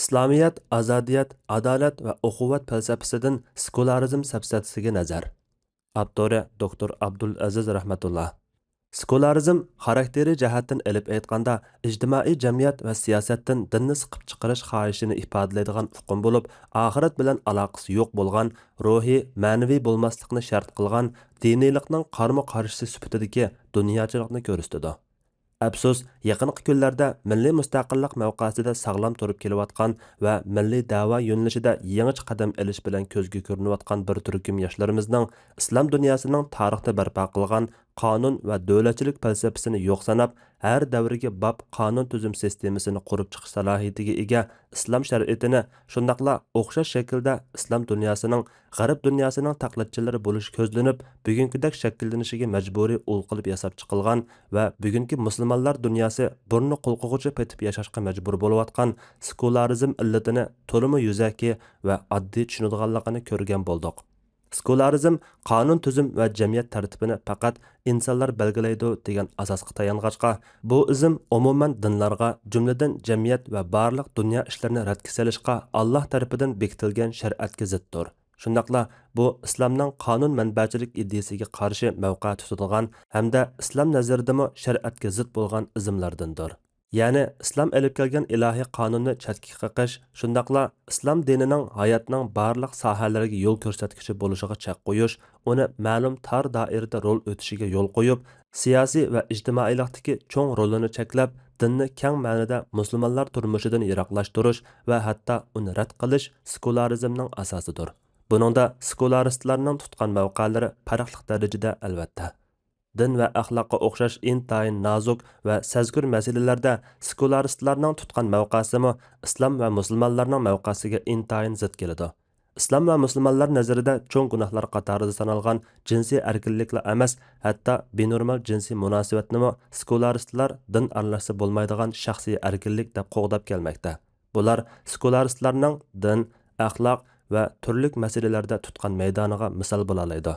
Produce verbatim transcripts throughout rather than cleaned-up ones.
ئىسلامىيەت، ئازادىيەت، ئادالەت ۋە ئۇخۇۋەت پەلسەپىسىدىن سېكۇلارىزم سەپسەتىسىگە نەزەر. ئاپتورى دوكتور ئابدۇلئەزىز رەھمەتۇللا. سېكۇلارىزم خاراكتېرى جەھەتتىن ئېلىپ ئېيتقاندا، ئىجتىمائىي جەمئىيەت ۋە سىياسەتتىن دىننى سىقىپ چىقىرىش خاھىشىنى ئىپادىلەيدىغان ئۇقۇم بولۇپ، ئاخىرەت بىلەن ئالاقىسى يوق بولغان، روھىي، مەنىۋى بولماسلىقنى شەرت قىلغان دىنىيلىقنىڭ قارىمۇ قارشىسى سۈپىتىدىكى دۇنياچىلىقنى كۆرسىتىدۇ. ئەپسۇس، يېقىنقى كۈنلەردە مىللىي مۇستەقىللىق مەۋقەسىدە ساغلام تۇرۇپ كېلىۋاتقان ۋە مىللىي دەۋا يۆنىلىشىدە يېڭىچە قەدەم ئېلىش بىلەن كۆزگە كۆرۈنۈۋاتقان بىر تۈركۈم ياشلىرىمىزنىڭ ئىسلام دۇنياسىنىڭ تارىختا بەرپا قىلغان قانۇن ۋە دۆلەتچىلىك پەلسەپىسىنى يوق ساناپ، ھەر دەۋرگە باب قانۇن تۈزۈم سىستېمىسىنى قۇرۇپ چىقىش سالاھىيىتىگە ئىگە ئىسلام شەرىئىتىنى، شۇنداقلا ئوخشاش شەكىلدە ئىسلام دۇنياسىنىڭ غەرب دۇنياسىنىڭ تەقلىدچىلىرى بولۇش كۆزلىنىپ، بۈگۈنكىدەك شەكىللىنىشىگە مەجبۇرىي ئۇل قىلىپ ياساپ چىقىلغان ۋە بۈگۈنكى مۇسۇلمانلار دۇنياسى بۇرنى قۇلىقىغۇچە پېتىپ ياشاشقا مەجبۇر بولۇۋاتقان سېكۇلارىزم ئىللىتىنى تولىمۇ يۈزەكى ۋە ئاددىي چۈشىنىدىغانلىقىنى كۆرگەن بولدۇق. سېكۇلارىزم قانۇن تۈزۈم ۋە جەمئىيەت تەرتىپىنى پەقەت ئىنسانلار بەلگىلەيدۇ دېگەن ئاساسقا تايانغاچقا، بۇ ئىزم ئومۇمەن دىنلارغا، جۈملىدىن جەمئىيەت ۋە بارلىق دۇنيا ئىشلىرىنى رەتكە سېلىشقا ئاللاھ تەرىپىدىن بېكىتىلگەن شەرىئەتكە زىتتۇر. شۇنداقلا بۇ ئىسلامنىڭ قانۇن مەنبەچىلىك ئىدىيىسىگە قارشى مەۋقە تۇتىدىغان ھەمدە ئىسلام نەزىرىدىمۇ شەرىئەتكە زىت بولغان ئىزملاردىندۇر. يەنى ئىسلام ئېلىپ كەلگەن ئىلاھىي قانۇننى چەتكە قېقىش، شۇنداقلا ئىسلام دىنىنىڭ ھاياتنىڭ بارلىق ساھەلىرىگە يول كۆرسەتكۈچى بولۇشىغا چەك قويۇش، ئۇنى مەلۇم تار دائىرىدە رول ئۆتىشىگە يول قويۇپ، سىياسىي ۋە ئىجتىمائىيلىقتىكى چوڭ رولىنى چەكلەپ، دىننى كەڭ مەنىدە مۇسۇلمانلار تۇرمۇشىدىن يىراقلاشتۇرۇش ۋە ھەتتا ئۇنى رەت قىلىش سېكۇلارىزمنىڭ ئاساسىدۇر. بۇنىڭدا سېكۇلارىستلارنىڭ تۇتقان مەۋقەلىرى پەرقلىق دەرىجىدە، ئەلۋەتتە. دىن ۋە ئەخلاققا ئوخشاش ئىنتايىن نازۇك ۋە سەزگۈر مەسىلىلەردە سېكۇلارىستلارنىڭ تۇتقان مەۋقەسىمۇ ئىسلام ۋە مۇسۇلمانلارنىڭ مەۋقەسىگە ئىنتايىن زىت كېلىدۇ. ئىسلام ۋە مۇسۇلمانلار نەزىرىدە چوڭ گۇناھلار قاتارىدا سانالغان جىنسىي ئەركىنلىكلا ئەمەس، ھەتتا بىنورمال جىنسىي مۇناسىۋەتنىمۇ سېكۇلارىستلار دىن ئارىلاشسا بولمايدىغان شەخسىي ئەركىنلىك دەپ قوغداپ كەلمەكتە. بۇلار سېكۇلارىستلارنىڭ دىن، ئەخلاق ۋە تۈرلۈك مەسىلىلەردە تۇتقان مەيدانىغا مىسال بولالايدۇ.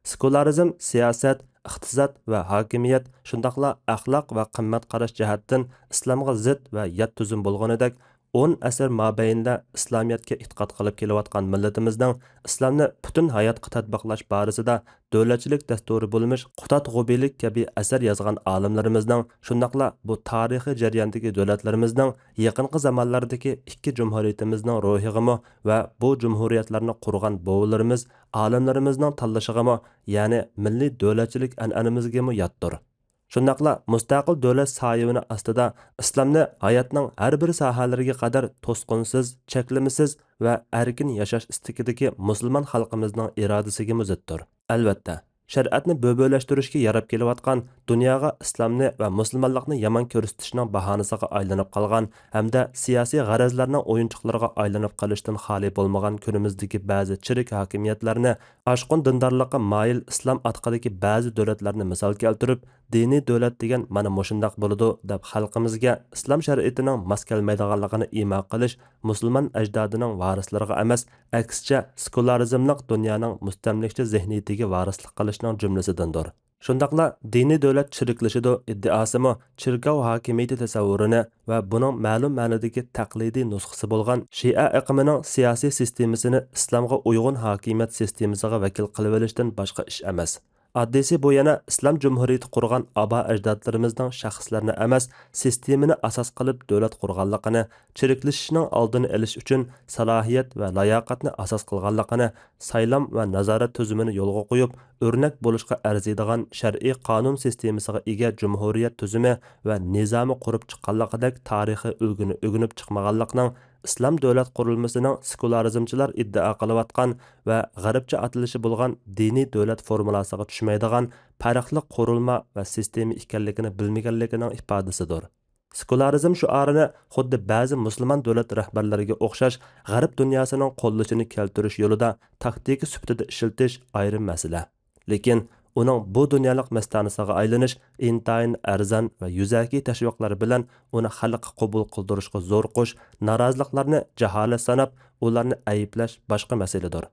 سېكۇلارىزم سىياسەت، ئىقتىساد ۋە ھاكىمىيەت، شۇنداقلا ئەخلاق ۋە قىممەت قاراش جەھەتتىن ئىسلامغا زىت ۋە يات تۈزۈم بولغىنىدەك، ئون ئەسىر مابەينىدە ئىسلامىيەتكە ئېتىقاد قىلىپ كېلىۋاتقان مىللىتىمىزنىڭ ئىسلامنى پۈتۈن ھاياتقا تەتبىقلاش بارىسىدا دۆلەتچىلىك دەستۇرى بولمىش قۇتادغۇبىلىك كەبى ئەسەر يازغان ئالىملىرىمىزنىڭ، شۇنداقلا بۇ تارىخىي جەرياندىكى دۆلەتلىرىمىزنىڭ يېقىنقى زامانلاردىكى ئىككى جۇمھۇرىيىتىمىزنىڭ روھىغىمۇ ۋە بۇ جۇمھۇرىيەتلەرنى قۇرغان بوۋىلىرىمىز، ئالىملىرىمىزنىڭ تاللىشىغىمۇ، يەنى مىللىي دۆلەتچىلىك ئەنئەنىمىزگىمۇ ياتتۇر. شۇنداقلا مۇستەقىل دۆلەت سايىۋىنى ئاستىدا ئىسلامنى ھاياتنىڭ ھەر بىر ساھەلىرىگە قەدەر توسقۇنسىز، چەكلىمىسىز ۋە ئەركىن ياشاش ئىستىكىدىكى مۇسۇلمان خەلقىمىزنىڭ ئىرادىسىگىمۇ زىتتۇر. ئەلۋەتتە، شەرىئەتنى بۆبۆلەشتۈرۈشكە ياراپ كېلىۋاتقان، دۇنياغا ئىسلامنى ۋە مۇسۇلمانلىقنى يامان كۆرسىتىشنىڭ باھانىسىغا ئايلىنىپ قالغان ھەمدە سىياسىي غەرەزلەرنىڭ ئويۇنچۇقلىرىغا ئايلىنىپ قېلىشتىن خالىي بولمىغان كۈنىمىزدىكى بەزى چىرىك ھاكىمىيەتلەرنى ئاشقۇن دىندارلىققا مايىل ئىسلام ئاتىقىدىكى بەزى دۆلەتلەرنى مىسال كەلتۈرۈپ، دىنىي دۆلەت دېگەن مانا مۇشۇنداق بولىدۇ دەپ خەلقىمىزگە ئىسلام شەرىئىتىنىڭ ماس كەلمەيدىغانلىقىنى ئىما قىلىش مۇسۇلمان ئەجدادىنىڭ ۋارىسلىرىغا ئەمەس، ئەكسىچە سېكۇلارىزملىق دۇنيانىڭ مۇستەملىكىچى زېھنىيىتىگە ۋارىسلىق قىلىشنىڭ جۈملىسىدىندۇر. شۇنداقلا دىنىي دۆلەت چىرىكلىشىدۇ ئىددىئاسىمۇ چېركاۋ ھاكىمىيىتى تەسەۋۋۇرىنى ۋە بۇنىڭ مەلۇم مەنىدىكى تەقلىدىي نۇسخىسى بولغان شىئە ئېقىمىنىڭ سىياسىي سىستېمىسىنى ئىسلامغا ئۇيغۇن ھاكىمىيەت سىستېمىسىغا ۋەكىل قىلىۋېلىشتىن باشقا ئىش ئەمەس. ئاددىيسى بۇ يەنە ئىسلام جۇمھۇرىيىتى قۇرغان ئابا ئەجدادلىرىمىزنىڭ شەخسلەرنى ئەمەس، سىستېمىنى ئاساس قىلىپ دۆلەت قۇرغانلىقىنى، چىرىكلىشىشنىڭ ئالدىنى ئېلىش ئۈچۈن سالاھىيەت ۋە لاياقەتنى ئاساس قىلغانلىقىنى، سايلام ۋە نازارەت تۈزۈمىنى يولغا قويۇپ، ئۆرنەك بولۇشقا ئەرزىيدىغان شەرئىي قانۇن سىستېمىسىغا ئىگە جۇمھۇرىيەت تۈزۈمى ۋە نىزامى قۇرۇپ چىققانلىقىدەك تارىخىي ئۈلگىنى ئۆگىنىپ چىقمىغانلىقنىڭ ئىسلام دۆلەت قۇرۇلمىسىنىڭ سېكۇلارىزمچىلار ئىددىئا قىلىۋاتقان ۋە غەربچە ئاتىلىشى بولغان دىنىي دۆلەت فورمۇلاسىغا چۈشمەيدىغان پەرقلىق قۇرۇلما ۋە سىستېما ئىكەنلىكىنى بىلمىگەنلىكىنىڭ ئىپادىسىدۇر. سېكۇلارىزم شوئارىنى خۇددى بەزى مۇسۇلمان دۆلەت رەھبەرلىرىگە ئوخشاش غەرب دۇنياسىنىڭ قوللىشىنى كەلتۈرۈش يولىدا تاكتىكا سۈپىتىدە ئىشلىتىش ئايرىم مەسىلە. لېكىن ئۇنىڭ بۇ دۇنيالىق مەستانىسىغا ئايلىنىش ئىنتايىن ئەرزان ۋە يۈزەكى تەشۋىقلار بىلەن ئۇنى خەلققە قوبۇل قىلدۇرۇشقا زورۇقۇش، نارازىلىقلارنى جاھالەت ساناپ، ئۇلارنى ئەيىبلەش باشقا مەسىلىدۇر.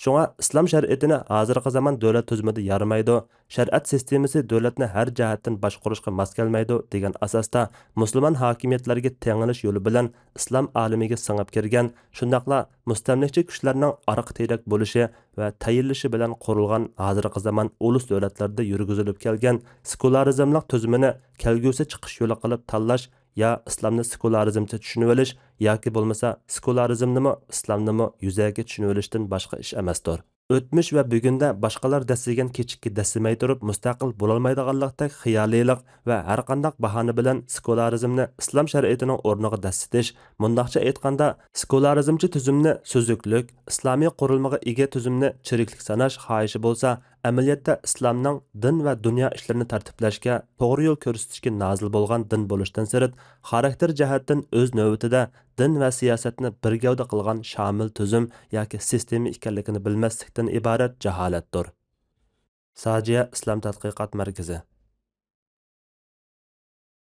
شۇڭا ئىسلام شەرىئىتىنى ھازىرقى زامان دۆلەت تۈزۈمىدە يارىمايدۇ، شەرىئەت سىستېمىسى دۆلەتنى ھەر جەھەتتىن باشقۇرۇشقا ماس كەلمەيدۇ دېگەن ئاساستا مۇسۇلمان ھاكىمىيەتلەرگە تېڭىلىش يولى بىلەن ئىسلام ئالىمىگە سىڭىپ كىرگەن، شۇنداقلا مۇستەملىكىچى كۈچلەرنىڭ ئارقا تىرەك بولۇشى ۋە تەيىنلىشى بىلەن قۇرۇلغان ھازىرقى زامان ئۇلۇس دۆلەتلىرىدە يۈرگۈزۈلۈپ كەلگەن سېكۇلارىزملىق تۈزۈمىنى كەلگۈسى چىقىش يولى قىلىپ تاللاش يا ئىسلامنى سېكۇلارىزمچە چۈشىنىۋېلىش ياكى بولمىسا سېكۇلارىزمنىمۇ ئىسلامنىمۇ يۈزەكى چۈشىنىۋېلىشتىن باشقا ئىش ئەمەستۇر. ئۆتمۈش ۋە بۈگۈندە باشقىلار دەسسىگەن كېچىككە دەسسىمەي تۇرۇپ مۇستەقىل بولالمايدىغانلىقتەك خىيالىيلىق ۋە ھەرقانداق باھانە بىلەن سېكۇلارىزمنى ئىسلام شەرىئىتىنىڭ ئورنىغا دەسسىتىش، مۇنداقچە ئېيتقاندا، سېكۇلارىزمچە تۈزۈمنى سۈزۈكلۈك، ئىسلامىي قۇرۇلمىغا ئىگە تۈزۈمنى چىرىكلىك ساناش خاھىشى بولسا، ئەمەلىيەتتە ئىسلامنىڭ دىن ۋە دۇنيا ئىشلىرىنى تەرتىپلەشكە، توغرا يول كۆرسىتىشكە نازىل بولغان دىن بولۇشتىن سىرت، خاراكتېر جەھەتتىن ئۆز نۆۋىتىدە دىن ۋە سىياسەتنى بىر گەۋدە قىلغان شامىل تۈزۈم ياكى سىستېما ئىكەنلىكىنى بىلمەسلىكتىن ئىبارەت جاھالەتتۇر. ساجىيە ئىسلام تەتقىقات مەركىزى.